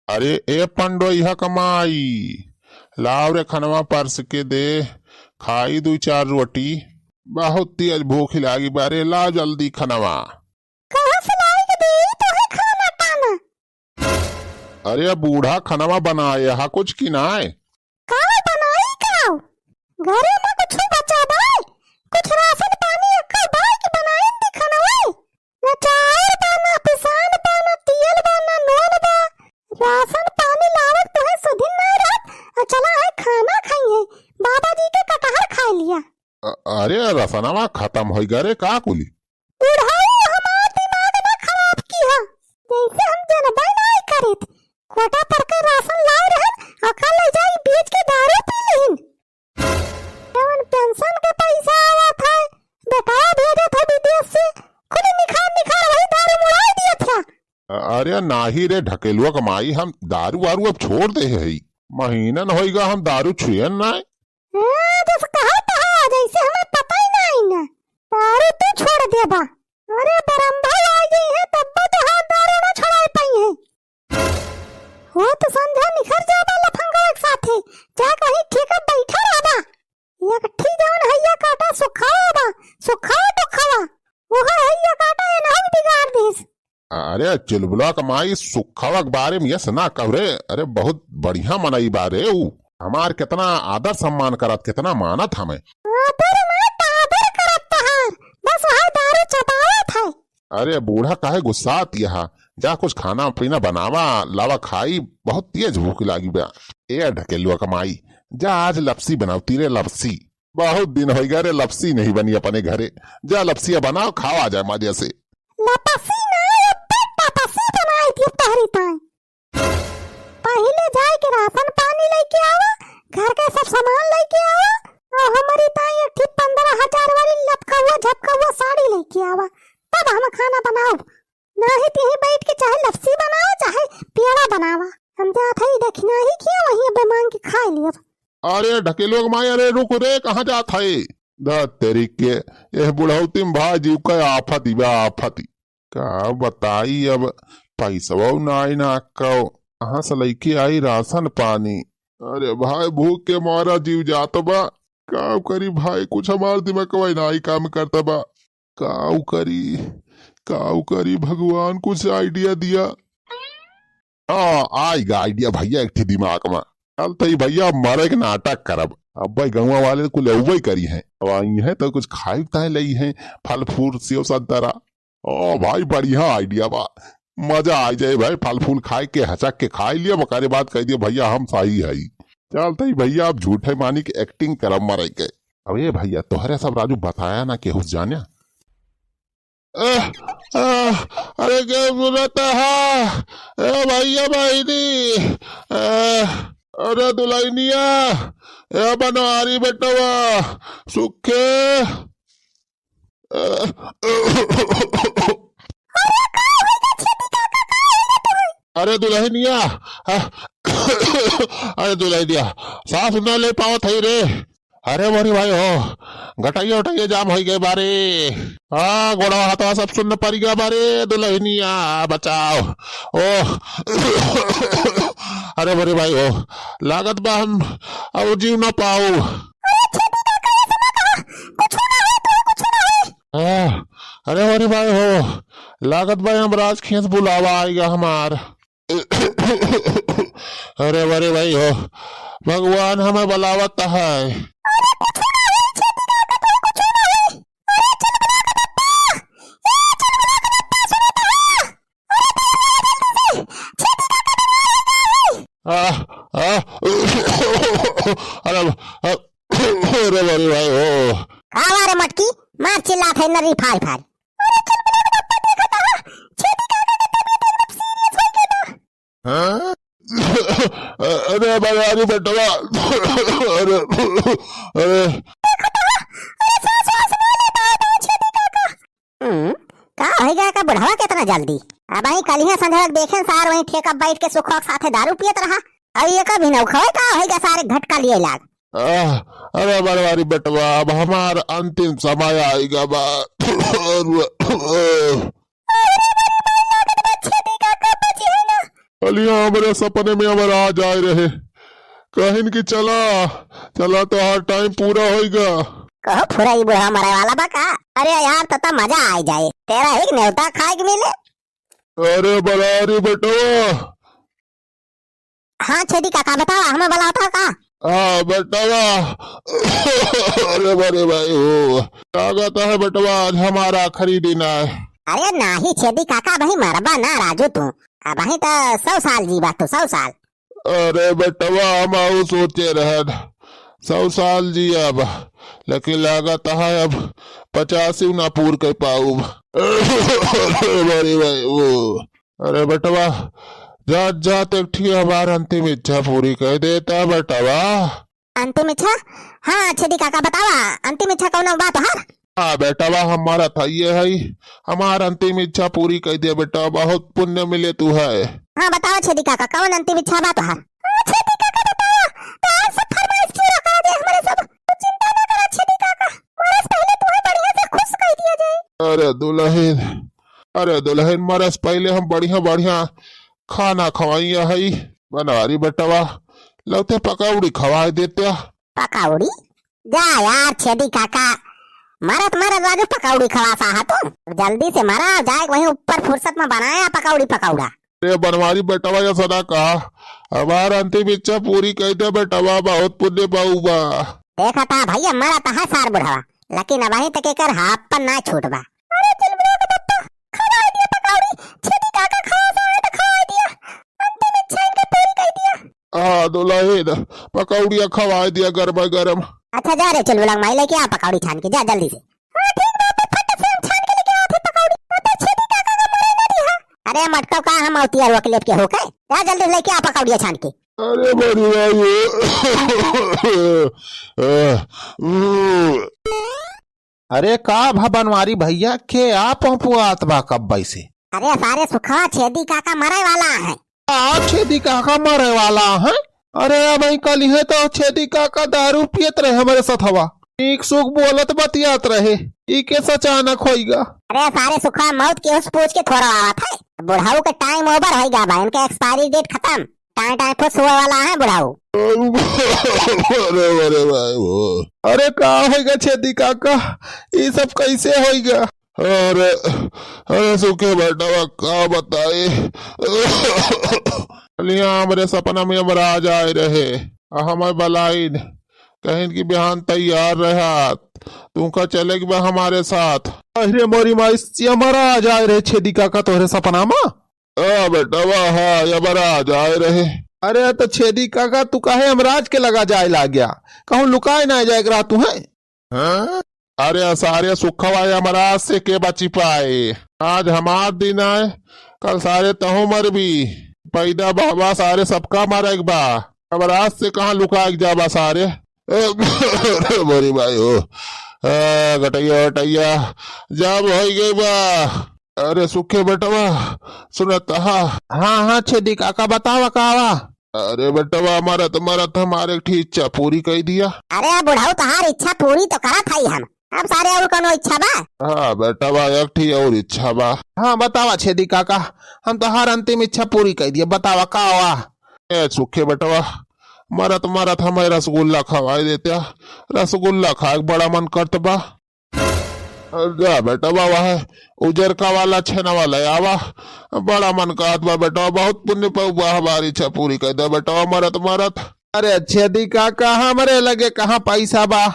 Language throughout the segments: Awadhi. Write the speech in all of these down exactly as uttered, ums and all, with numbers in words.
अरे ए पंडो, इहा कमाई, लाव रे खनवा परस के दे, खाई दुइ चार रोटी, बहुत तेज भूख लागी बा रे, लाव जल्दी खनवा। कहाँ से लाई के देई तोहे खाना पाना? अरे बूढ़ा, खनवा बनाए हा कुछ कि नाय? का बनाई का? घरे में कुछ बचा बा? कुछ राशन पानी रखा बा कि बनाई दी खनवा? ना चाउर बा, ना पिसान बा, ना तियल बा, ना नून बा। राशन पानी लावत तोहे सुधिन ना रहत, और चला है खाना खाई है। बाबा जी के कटहर खाए लिया। अ-, अरे रसनवा खतम होई गा रे, का कुली? बुढ़ऊ हमार दिमाग ना खराब किहा, जैसे हम जनबे नाई करित। कोटा पर के राशन लाए रहन, ओका ले जाई बेच के दारू पी लिहिन। जवन पेंशन के पैसा आवत है, बेटवा भेजत है विदेश से, खुद निखार निखार वही दारू मुड़ाई दियत है। अ-, अरे नाही रे ढकेलुआ के माई, हम दारू वारू अब छोड़ दे हई, महीनन होइगा हम दारू छुएन नाय। ए, जस कहा तहा, जैसे हमें पता ही नहीं ना। दारू तू छोड़ देबा। अरे बरम्भा आ गई है, तब तो हाथ दारू ना छोड़ाए पाई है। हो तो संझा निखर जाबा लफंगवा के साथे, जा कहीं ठीक बैठा रहबा। एक ठी जवन हैया काटा सुखावा बा, सुखावा तो खावा। वो हैया काटा ये नहीं बिगाड़ देस। अरे चुलबुला के माई, सुखवा के बारे में यस ना कह रे। अरे बहुत बढ़िया मनई बा रे ऊ। हमार कितना आदर सम्मान करत, कितना मानत हमें। आदर ना, तादर करत तहार। बस वहाँ दारू चबावत है। अरे बूढ़ा काहे गुस्सात यहा? जा कुछ खाना पीना बनावा, लावा खाई, बहुत तेज भूख लागी बा। ए ढकेलुआ के माई, जा आज लपसी बनावती रे लपसी। बहुत दिन होइगा रे लपसी नहीं बनी अपने घरे। जा लपसिया बनाओ, खावा जाए मजे से। लपसी ना, ये पेट पपसी बनाई थी तहरी ताई। पहिले जाए के राशन पानी लेके आवा, घर के सब सामान लेके आवा, और हमारी ताई एक ठी पन्द्रह हजार वाली लपकउआ झपकउआ साड़ी लेके आवा, तब हम खाना बनाउब। नाही त यहीं बैठ के चाहे लपसी बनावा, चाहे पेड़ा बनावा। हम जात हई दखिना ही किया, वहीं अबे मांग के खाए लियब। अरे ढकेलुआ के माई, अरे रुक रे, कहाँ जात है? ध तेरी के, एह बुढ़ौती में भाई जीव का आफत ही बा, आफत ही। का बताई अब, पैसवा नाई ना कौ, कहाँ से लइके आई राशन पानी? अरे भाई, भूख के मारा जीव जात बा। का करी भाई, कुछ हमार दिमागवा नाई काम करत बा। का करी, का करी भगवान, कुछ idea दिया। हाँ, आइगा idea भैया एक ठे दिमाग में। चल तई भैया, मरे के नाटक करब। अब भाई गौवा वाले कुल अउबे करी हैं। अब आई हैं तो कुछ खाए ताए लई हैं, फल फूल, सेव संतरा। ओ भाई, बढ़िया idea बा, मजा आ जाए भाई। फल फूल खाए के, हचक के खाए लिया, ओकरे बाद कह दिया भैया हम सही हई। चल तई भैया, अब झूठे मानी के acting करब मरे के। अब ए भैया, तोहरे सब राजू बताया ना केहू से जाने। ए, ए, अरे के बोलत हा? ए भैया बहिनी, ए, अरे दुल्हनिया, ए बनवारी बेटवा, सुखे। ए, अरे दुल्हनिया, आ, अरे दुल्हनिया, सांस ना ले पावत है रे। अरे मोरी भाई हो, गटइया उटइया जाम होइ गए बारे। आ, गोड़वा हाथवा सब सुन्न परि गया बारे, दुल्हनिया बचाओ। ओ, अरे मोरी भाई हो, लागत बा हम अब जीव ना पाऊ। अरे छेदी काका, ऐसे ना कहा, कुछ ना है, तोहे कुछ ना है। आ, अरे मोरी भाई हो, लागत बा यमराज खेस बुलावा आइगा हमार। अरे, अरे भाई हो, भगवान हमें बुलावत है। आ, आ, अरे, आ, अरे, अरे भाई हो। का रे मटकी, मार चिल्लात है नरी फाड़ फाड़। अरे चल बना के पप्पा देखा था, छेदी काका के तबीयत एकदम serious हो गया था। हाँ? अरे भगवान बेटवा, अरे, अरे। देखा था, अरे सांस वास ना ले पाए था छेदी काका। हम्म, का होइगा का बुढ़वा कितना जल्दी? अब आई कलिया संझा देखें सार वहीं ठेका बैठ के सुखवा के साथे दारू पियत रहा। अब ये कभी न उखवे का होइगा सारे घटका लिए लाग। आह, अरे बड़वारी बेटवा, अब हमार अंतिम समय आइगा बा। अरे बड़ी माई लागत बा, छेदी काका बची है ना? अलिया हमरे सपने में हमर आ जाए रहे, कहिन कि चला, चला, तोहार टाइम पूरा होइगा। कहो फुरा, ई बुढ़ा मरे वाला बा का? अरे यार, तब तो मजा आ जाए, तेरा एक नेवता खाए के मिले। अरे बरारी बेटवा। हाँ छेदी काका, बतावा, हमें बुलावत हो का? हाँ बेटवा। अरे बड़े भाई हो, लागत है बेटवा, आज हमारा आखिरी दिन है। अरे नाही छेदी काका, अबही मरबा ना राजू तू, अबही तो सौ साल जीबा तू, सौ साल। अरे बेटवा, हम आऊ सोचे रहन सौ साल जियब, लेकिन लागत है अब पचासी ना पूर कर पाऊब। अरे भाई वो, अरे बेटवा, जात जात एक ठी हमार अंतिम इच्छा पूरी कर देता बेटवा। अंतिम इच्छा? हाँ छेदी काका, बतावा, अंतिम इच्छा कौन बा तोहार? हाँ बेटवा, हमारा था ये है, हमार अंतिम इच्छा पूरी कर दिया बेटा, बहुत पुण्य मिले तू है। हाँ बतावा छेदी काका, कौन अंतिम इच्छा बा तोहार? हाँ छेदी काका बतावा, तो आज सब फरमाइश क्यों रखा दे हमारे सब? तू चिंता ना करा छेदी काका, मरे से पहले तुम्हें बढ़िया से खुश कर दिया जाए। अरे दुल्हन, अरे दुल्हन, मरे से पहले हम बढ़िया बढ़िया खाना खवाइया है। बनारी बेटवा, लौते पकौड़ी खवाए देत्या। पकौड़ी? जा यार छेदी काका, मरत मरत राजू पकौड़ी खवासा हा तू। जल्दी से मरा, जाए वहीं ऊपर फुर्सत में बनाया पकौड़ी पकौड़ा। अरे बनवारी बेटवा, या सदा कहा, हमार अंतिम इच्छा पूरी कर दे बेटवा, बहुत पुण्य पाऊबा। देखा था भैया, मरा तो है सार बुढ़वा, लेकिन अबही तक एकर हाफपन ना छूटबा। अरे चुलबुला के पप्पा, खवाए दिया पकौड़ी, छेदी काका खवासा है तो खवाए दिया, अंतिम इच्छा इनका पूरी कर दिया। हाँ दुल्हन, पकौड़िया खवाए दिया गरमा गरम। अच्छा जा रे चुलबुला माई, लेके आ पकौड़ी छान के, जा जल्दी से। हाँ ठीक बा, तो फट से हम छान के लेके आवत है पकौड़ी। तो छेदी काका का मरे ना दिहा। अरे मटका का हम अवतिया रोक लेब के होके, जा जल्दी लेके आ पकौड़िया छान के। अरे बड़ी भाई। अरे का भा बनवारी भैया, के आप पहुँचुआत बा कब से? अरे सारे सुखवा, छेदी काका मरे वाला है। आ छेदी काका मरे वाला है? अरे अब कल है तो छेदी काका दारू पियत रहे हमारे साथ हवा, ठीक सुख बोलत बतियात रहे, ई कैसे अचानक होइगा? अरे सारे सुखवा, मौत के उस पूछ के थोड़ा आवत है, बुढ़ाऊ के टाइम ओवर होइगा बा, इनके एक्सपायरी डेट खत्म। टाइम टाइम फुस हुए वाला है बुढ़ाऊ। अरे, अरे भाई वो। अरे का होइगा छेदी काका, ई सब कैसे होइगा? अरे, अरे सुखे बेटवा का बताई। लिया हमरे सपना में हमर आ जाए रहे, आ हमें बलाइन, कहिन कि बिहान तैयार रहा, तुमका चले के बा हमारे साथ। अरे मोरी माई, से हमर आ जाए रहे छेदी काका तोहरे सपना में? हाँ बेटवा, हाँ, यमराज आए रहे। अरे तो छेदी काका, तू काहे यमराज के लगा जाए लाग गया? कहूँ लुकाए ना जाए के रहा तू है? हाँ? अरे सारे सुखवा, यमराज से के बची पाए? आज हमार दिन आए, कल सारे तहूँ मरबी। पैदा बहबा सारे सबका मरे के बा। यमराज से कहाँ लुकाए के जाबा सारे? अरे मोरी माई हो। आ, गटैया वटैया जाम होई गई बा। अरे सुखे बेटवा, सुनत हा? हाँ, हाँ, छेदी काका, बतावा, का आवा? अरे बेटवा, मरत मरत हमारे एक ठी इच्छा पूरी कई दिया। अरे बुढ़ऊ, तहार इच्छा पूरी तो करत हई हम, अब सारे और कोनो इच्छा बा? हाँ बेटवा, एक ठी और इच्छा बा। हाँ, बतावा छेदी काका, हम तहार अंतिम इच्छा पूरी कई दिया, बतावा, का आवा? ए सुखे बेटवा, मरत मरत हमें रसगुल्ला खवाए देत्या, रसगुल्ला खाए के बड़ा मन करत बा। जा बेटा, बाबा है उजरका वाला, छेना वाला, आवा। बड़ा मन कहत बा बेटा, बहुत पुण्य पाऊ बा, हमारी इच्छा पूरी कर दे बेटा, मरत मरत। अरे छेदी काका, हमरे लगे कहाँ पैसा बा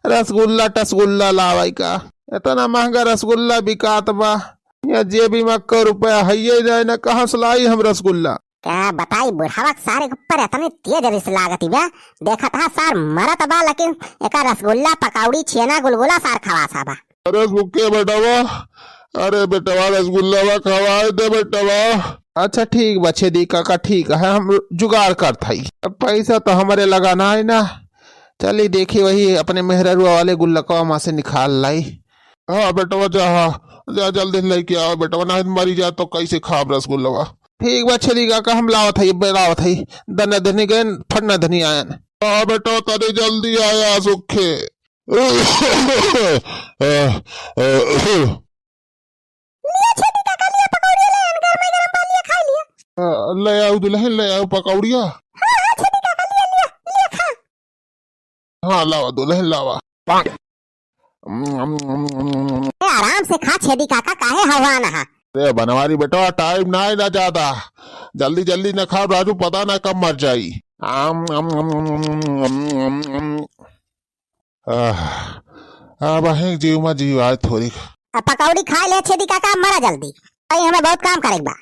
रसगुल्ला टसगुल्ला लावे का? इतना महंगा रसगुल्ला बिकात बा, या जेबी में एको रुपया हइये जाए ना, कहाँ से लाई हम रसगुल्ला? का बताई, बुढ़ावा के सारे के ऊपर इतनी तेज रिस लागत बा। देखत हा सार मरत बा, लेकिन एका रसगुल्ला, पकौड़ी, छेना, गुलगुला सार खवासा बा। अरे सुखे बेटवा, अरे बेटवा, रसगुल्ला बा, खवाए दे बेटवा। अच्छा ठीक बा छेदी काका, ठीक है, हम जुगाड़ करत हई। अब पैसा तो हमरे लगा ना है ना, चली देखी वही अपने मेहररुआ वाले गुल्लकवा मा से निकाल लाई। हाँ बेटवा, जा, हाँ, जा जल्दी लेके आओ बेटवा, नहीं मरी जा तो कैसे खाब रसगुल्लवा। ठीक बा छेदी काका, हम लावत हई, बे लावत हई। दने धनी गए, फटना धनी आयन। हाँ बेटवा, तनी जल्दी आया सुखे। लिया छेदी काका, लिया पकौड़ी ले, गरमे गरम बा, लिया खा लिया। अ, ले आऊ दुलहिन, ले आऊ पकौड़िया। हाँ, हाँ, छेदी काका, लिया, लिया, लिया, खा। हाँ, लावा दुलहिन, लावा। ए, आराम से खा छेदी काका, काहे हवान हा? अरे बनवारी बेटवा, टाइम नाहीं ना ज्यादा, जल्दी जल्दी न खाओ, राजू पता ना कब मर जाई। आम, आम, आम, आम, आम, आम, आम, आम। आह, अब अहें जीव मा जीव आए थोड़ी। अब पकौड़ी खाए ले छेदी काका, मरा जल्दी, भाई हमें बहुत काम करे के बा।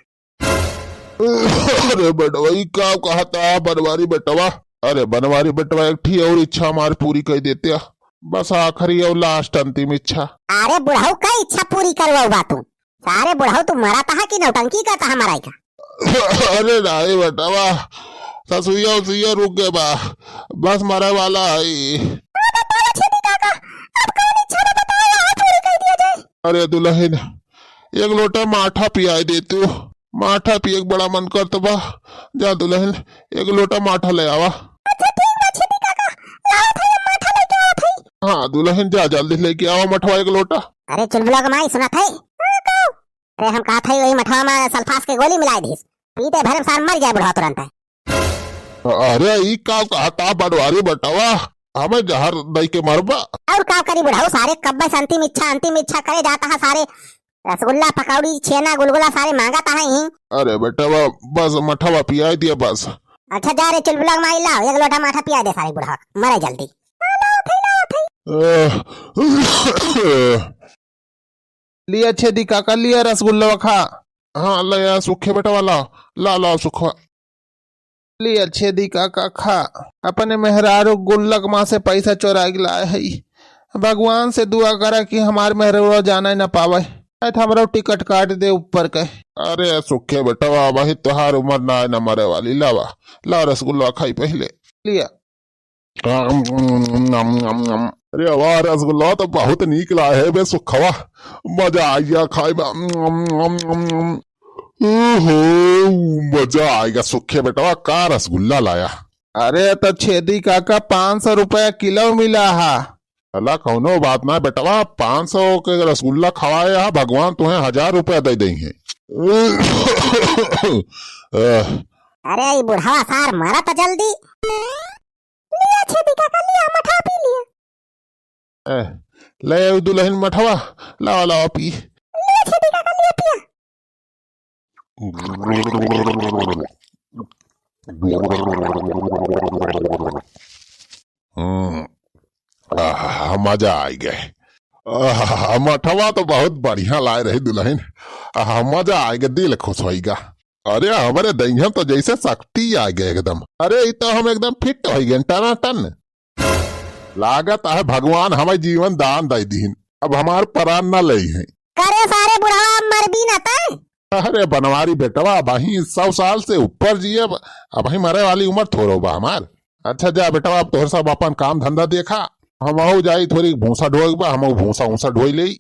अरे बेटवा, ई का कहता बनवारी बेटवा? अरे बनवारी बेटवा, एक ठी और इच्छा हमार पूरी कर देते, बस आखिरी और लास्ट अंतिम इच्छा। अरे बुढ़ऊ, का इच्छा पूरी करवाऊ बा तू? सारे बुढ़ऊ, तू मरा तहा कि नौटंकी करता हमारा का? अरे नाहीं बेटवा, ससुइया उसुइया रुक गए बा, बस मरे वाला है। हाँ, बताओ छेदी काका, अब कौन इच्छा ना बताओ, यहाँ पूरी कर दिया जाए। अरे दुलहिन, एक लोटा माठा पियाए दे तू, माठा पिए के बड़ा मन करत बा। जा दुलहिन, एक लोटा माठा ले आवा। अच्छा ठीक बा छेदी काका, लावत हई, माठा लेके आवत हई। हाँ दुलहिन, जा जल्दी लेके आवा मठवा एक लोटा। अरे चुलबुला के माई, सुनत है? हाँ, कहू। अरे हम कहत हई, वही मठवा मा सल्फास के गोली मिलाए दीस, पीते भरे सार मर जाए बुढ़वा तुरंत है। अरे ई का कहता बनवारी बेटवा, हमें जहर दई के मरबा। और का करी बुढ़ऊ, सारे कब्बे से अंतिम इच्छा, अंतिम इच्छा करे जाता है सारे। रसगुल्ला, पकौड़ी, छेना, गुलगुला सारे मांगत है ही। अरे बेटवा, बस मठवा पियाए दिया बस। अच्छा जा रे चुलबुला के माई, लाओ एक लोटा माठा पियाए दे सारे बुढ़वा, मरे जल्दी। अह, लिया छेदी काका, लिया रसगुल्ला खा। हाँ, ले आ सुखे बेटवा, ला, ला, ला सुखवा। लिया छेदी काका खा, अपने मेहरारू गुल्लक मा से पैसा चोरा के लाए हई। भगवान से दुआ करा कि हमार मेहरारू जाना न पावे, नहीं तो हमरो टिकट काट दे ऊपर के। अरे सुखे बेटवा, वही तोहार उम्र ना है न मरे वाली। लावा, ला रसगुल्ला खाई पहले। लिया। अरे वाह, रसगुल्ला तो बहुत नीक लाए है बे सुखवा, मजा आ गया खाए बा। ओहो, मजा आएगा सुखे बेटवा, का रसगुल्ला लाया। अरे तो छेदी काका, पाँच सौ रुपया किलो मिला हा। अला कौनो बात ना बेटवा, पाँच सौ के रसगुल्ला खवाए हा, भगवान तुम्हें हजार रुपया दे देंगे। अरे ई बुढ़वा सार मरा तो जल्दी। लिया छेदी काका, लिया, मठवा पी लिया। ए, ले आऊ दुलहिन मठवा, लावा, लावा पी। लिया छेदी काका, लिया पिया। हम्म, आहा, मजा आ गए। आहा, मठवा तो बहुत बढ़िया लाए रही दुलहिन। आहा, मजा आ गए, दिल खुश होइगा। अरे हमरे दहिया तो जैसे शक्ति आ गए एकदम। अरे ई तो हम एकदम फिट हो गए, टनाटन। लागत है भगवान हमें जीवन दान दे दीन, अब हमार परान न लेइहैं। करे सारे बुढ़वा, अब मरबी न तै? अरे बनवारी बेटवा, अबहीं सौ साल से ऊपर जियब, अबहीं मरे वाली उम्र थोड़ो बा हमार। अच्छा जा बेटवा, अब तोहर सब अपन काम धंधा देखा, हमहू जाई थोड़ी भूसा ढोए बा, हमहू भूसा ऊसा ढोई लेई।